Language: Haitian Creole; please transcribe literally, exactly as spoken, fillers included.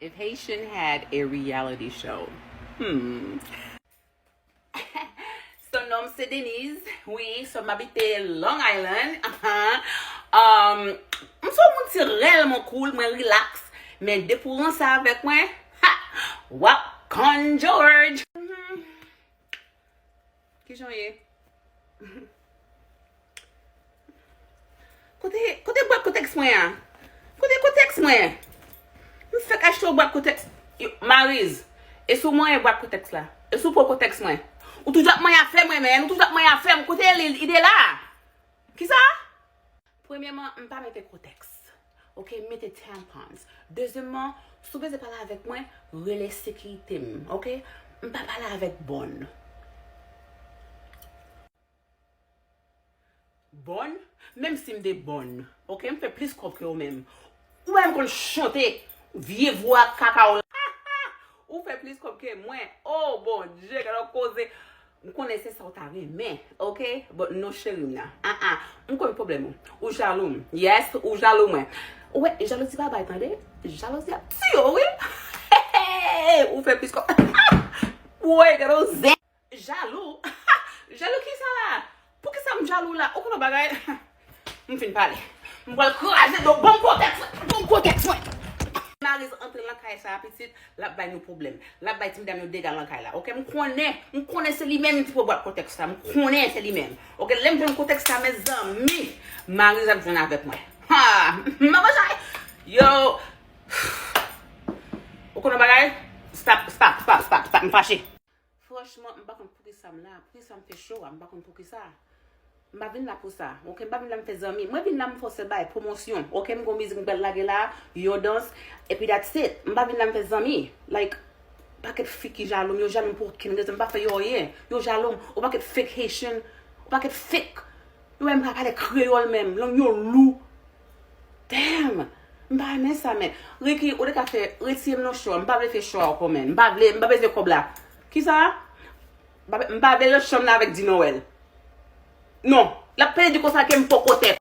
If Haitian had a reality show. Hmm. So, non m se Denise. Wi, so m abite Long Island. Ahan. Um, m se yon moun ki reyèlman cool, mwen relax. Men depi w ranse avèk mwen, ha, w ap konn George. Mhm. Kijan w ye? Kote, kote bwat kotèks mwen an? Kote kotèks mwen? M fèk achte yon bwat kotèks. Yo, Mariz, e si w manyen bwat kotèks la? E si w pran kotèks mwen? Ou toujou ap manyen afè mwen, men. Ou toujou ap manyen afè m. Kote li? Li de la? Kisa? Premyèman, m pa mete kotèks. Oke, m mete tampons. Dezyèmman, si w bezwen pale avèk mwen, rele sekirite m. Oke? M pa pale avèk bòn. Bòn? Menm si m te bòn, oke, m fè plis kòb ke w menm. Ou menm konn chante, vye vwa kaka w la. Ou fè plis kòb ke mwen. Oh, Bondye, gade w koze. M konnen se sa w ta renmen, oke? But non, cheri m nan. Ah, ah. M konn pwoblèm ou. Ou jalou m. Yes, ou jalou mwen. Ou wè, jalouzi pa bay, tande? Jalouzi ap tiye w, wi. Ou fè plis kòb. Woy, gade w zen. Jalou? Jalou kisa la? Poukisa m jalou la? Ou konn yon bagay? M fin pale. M pral kraze do. Ban m kotèks mwen. Ban m kotèks mwen. Mariz antre nan kay sa a, pitit, l ap bay nou pwoblèm. L ap bay ti medam yo dega nan kay la. Oke, m konnen, m konnen se li menm ki pran bwat kotèks la. M konnen se li menm. Oke, lè m jwenn kotèks la, mezanmi, Mariz ap jwenn avèk mwen. Ha! M ap jwenn. Yo! Ou konn yon bagay? Stop, stop, stop, stop, stop. M fache. Franchman, m pa konn poukisa m la, poukisa m fè show a, m pa konn poukisa. M pa vin la pou sa, oke? M pa vin la m fè zanmi. Mwen vin la m fè yon sèl bagay, pwomosyon, oke? M gon mizik m pral lage la, yon dans, epi that's it. M pa vin la m fè zanmi. Like, pakèt fi ki jalou m, yo jalou m pou okenn rezon, m pa fè yo anyen. Yo jalou m, yon pakèt fake Haitian, yon pakèt fake. Yo wè m pa pale kreyòl menm, lang yo lou. Damn! M pa renmen sa, men. Ricky, ou te ka fè, retire m nan show a. M pa vle fè show a ankò, men. M pa vle, m pa bezwen kòb la. Kisa? M pa, m pa vle lòt chanm nan avèk Di Noël. Non. L ap pede di konsa ke m poko tèt.